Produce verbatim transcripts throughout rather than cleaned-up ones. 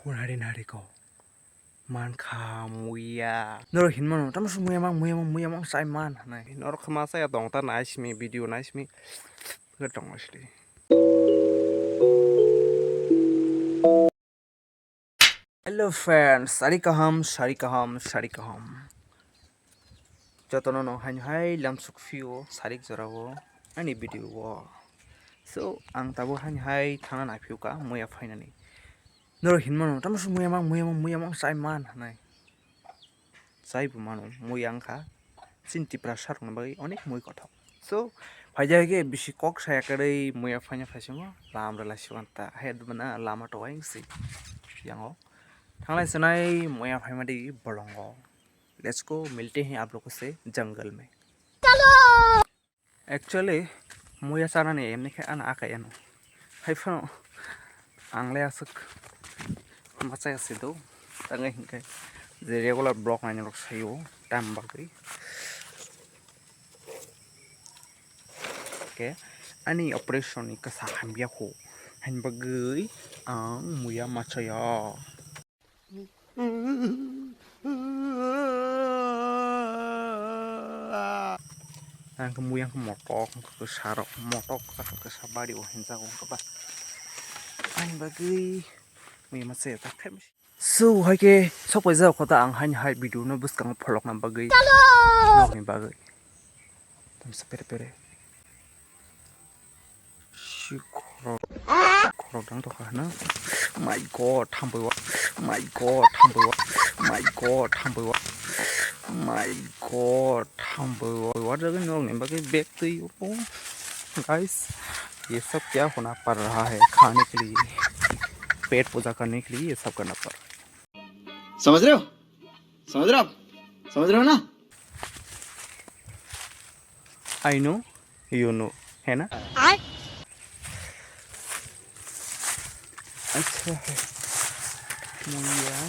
Hur hari nari ko. Man kha muya. Norok hinmano, tamo se muya mang, muya mang, muya mang sai man hanai. Norok khe ma saya tong ta nai simi, video nai simi. Khe tong sidi. Hello friends, sari kaham, sari kaham, sari kaham. Jotono no haino hai lamsuk phio sarik jorao ani video o. So ang tabuk haino hai thangna naiphio ka muya phainani. Norok hinmano, tamo se muya mang, muya mang, muya mang sai man hanai. Sai bo mano, muya wngkha. Chini Tiprasa rokni bagwi onek mui kothok. So, phaijak khe bisi kok saya kwrwi muya phaina phaisingo, lam rwlai siwan ta. Hai dubana lama towai wngsi yango. Thanglai swnai muya phaima di bolongo. Let's go, milte hain aap logo se jungle mein. Actually, muya chanani emni khe ano akai ano. Hai phano ang le aswk machai asi do. Tangai hinkhe je regular vlog naina rok sayo tam bagwi. Khe ani operation ni kasa hamya kho. Hain bagwi ang muya machaya. Ang khe muya khe motok, ang khe kwsa rok, motok, ang khe kwsa bari o hinjago, ang khe ba. Ani bagwi muya ma se ta khe. So, hai khe sok paijak kho ta ang haini hai video no bwskango pholokna bagwi. Nokni bagwi. Tamsa pere pere. Si khorok, khorok dang tokha hwno. My God, thambai wa. My God, thambai wa. My God, thambai wa. My God, thambai wa. Wa jaga nok ni bagwi bag twi o. Guys, ये सब क्या होना पड़ रहा है खाने के लिए, पेट पूजा करने के लिए ये सब करना पड़ रहा है। समझ रहे हो? समझ रहे हो आप? समझ रहे हो ना? I know, you know, है ना? अच्छा है। मुया।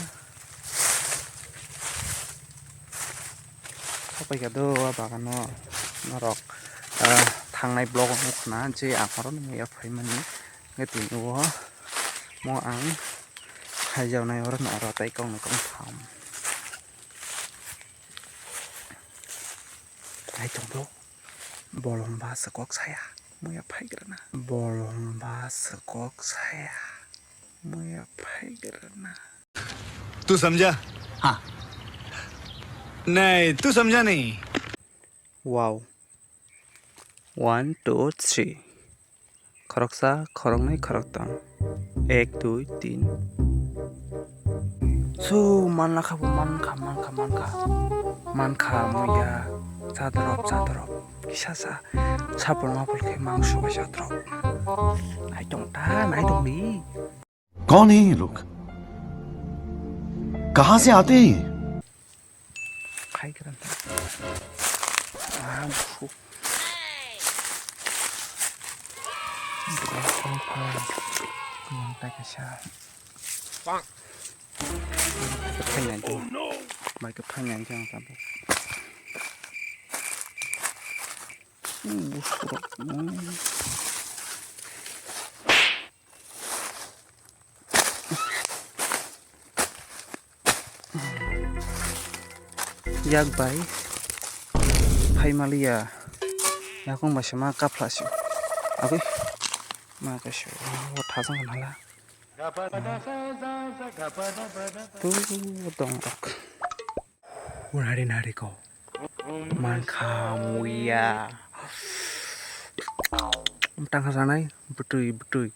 Sapai kha do, ah, bagano norok, ah, thangnai vlog o nukha na je ang oro muya phaimani. Hwnkhe tini o mo ang khaijaknai oro no oro tei kokno kok tham. Naitong do, bolong ba se kok saya, muya phaigrana. Bolong ba se kok saya, muya phaigrana. तू समझा? हाँ। नहीं, तू समझा नहीं। Wow. One, two, three. Khoroksa, khoroknwi, khoroktham. Ek, dui, tin. So, manlakha bo, mankha, mankha, mankha. Mankha, muya. Chadorop, chadorop. Kisa sa. Sapul mapul khe mangso bai chadorop. Naitong ta, naitong di. कौन है ये लोग? कहाँ से आते हैं ये? Khai khe ranta. Ah, busu. Busu pha. Yang ta kaisa. Bang. Ke phai nai. Oh no. Mai ke phai nai jang ta. Uh, busu. Yak bai phai maliya. Yakung bai se ma kapla se. Agui ma kaisa o thajang nala. Tu dong rok. Hur hari nari ko. Mankha muya. Tangkha sanai bwtwi bwtwi.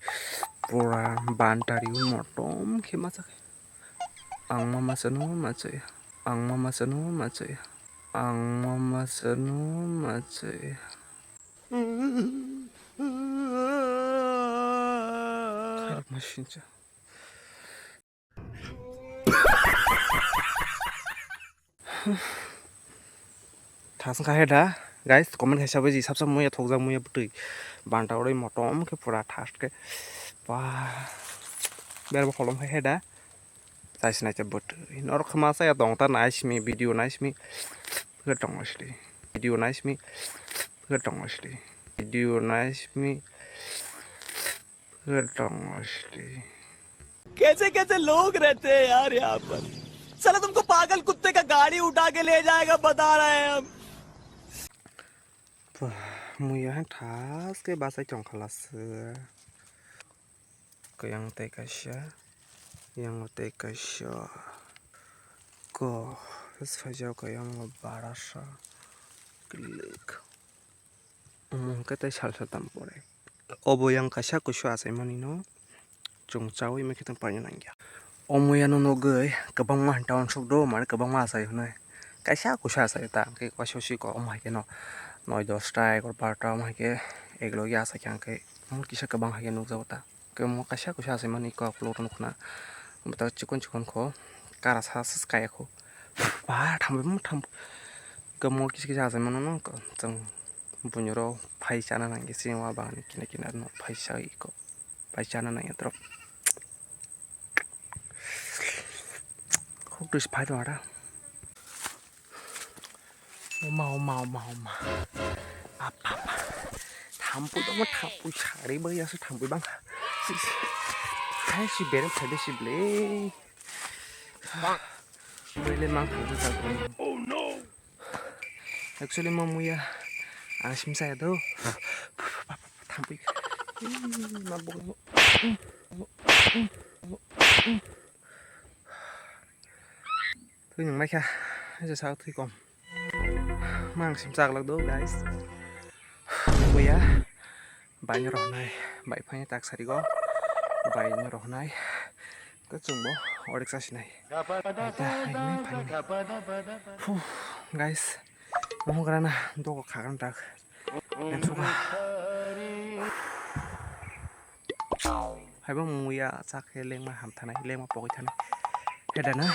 Pura bantari motom khe masa khe. Ang ma masa no masa ya. Ang ma masa no masa ya. Ang ma masa no masa ya. Kharak ma sincha. Thasung kha he da, guys, comment khaisa bai ji sabsa muya thokjak muya bwtwi. Banta oro motom khe pura thas khe. Ba. Ber bo kolom kha he da. Chai sinai cha bwtwi. Norok khe ma chaya tong ta nai simi video nai simi. Khe tong sidi. Video nai simi. Khe tong sidi. Video nai simi. Khe tong sidi. कैसे कैसे लोग रहते हैं यार यहाँ पर। साला तुमको पागल कुत्ते का गाड़ी उठा के ले जाएगा, बता रहे हैं हम। Muya hai thas ke basai tong khalas. Kayang tei kaisa, yang tei kaisa. Ko, sajao kayang barasa. Klik. Omo hwnkhe tei salsa tam pore. Obo yang kaisa kusu achaimani no chwng chaui mekhe tong paina nangya. Omo yano nugui kwbangma town sok do mane kwbangma achai hwnwi. Kaisa kusu achai ta hwnkhe kaisa siko omo hai kheno noi dosta egar barta omo hai khe eklogi achai khe hwnkhe omo kisa kwbang hai khe nukjago ta. Hwnkhe omo kaisa kusu achaimani kok phulok rok nukna. Omo ta chikon chikon kho kara sa sa kaya kho. Ba thambai mo tham. Hwnkhe omo kisa kisa achaimano no chwng. Buini rok phai chana nangya, chini wa bagani kina kina no phai sa iko, phai chana nangya drop. Khok twi phai tong ada. Oma, oma, oma, oma. Apa, apa. Thampui, oma thampui, sari bai asu thampui bang. Si, si. Hai si bereng phai de si ble. Bang. Bile mang thampui sa. Oh no. Actually, ma muya ang simsa ya do. Thampui. Ma bok. Tui nang mai kha. Aja sa tui kom. Ma ang simsa glak do, guys. Muya. Baino rohnai, bai phai tak sarigo. Baino rohnai. Ko chwngbo orik chasinai. Aita, aini phai. Phew, guys. Mohon grana dogo khagan tak. Yang suka. Haibo muya chak he lengma ham thanai, lengma pogoi thanai. Heda na.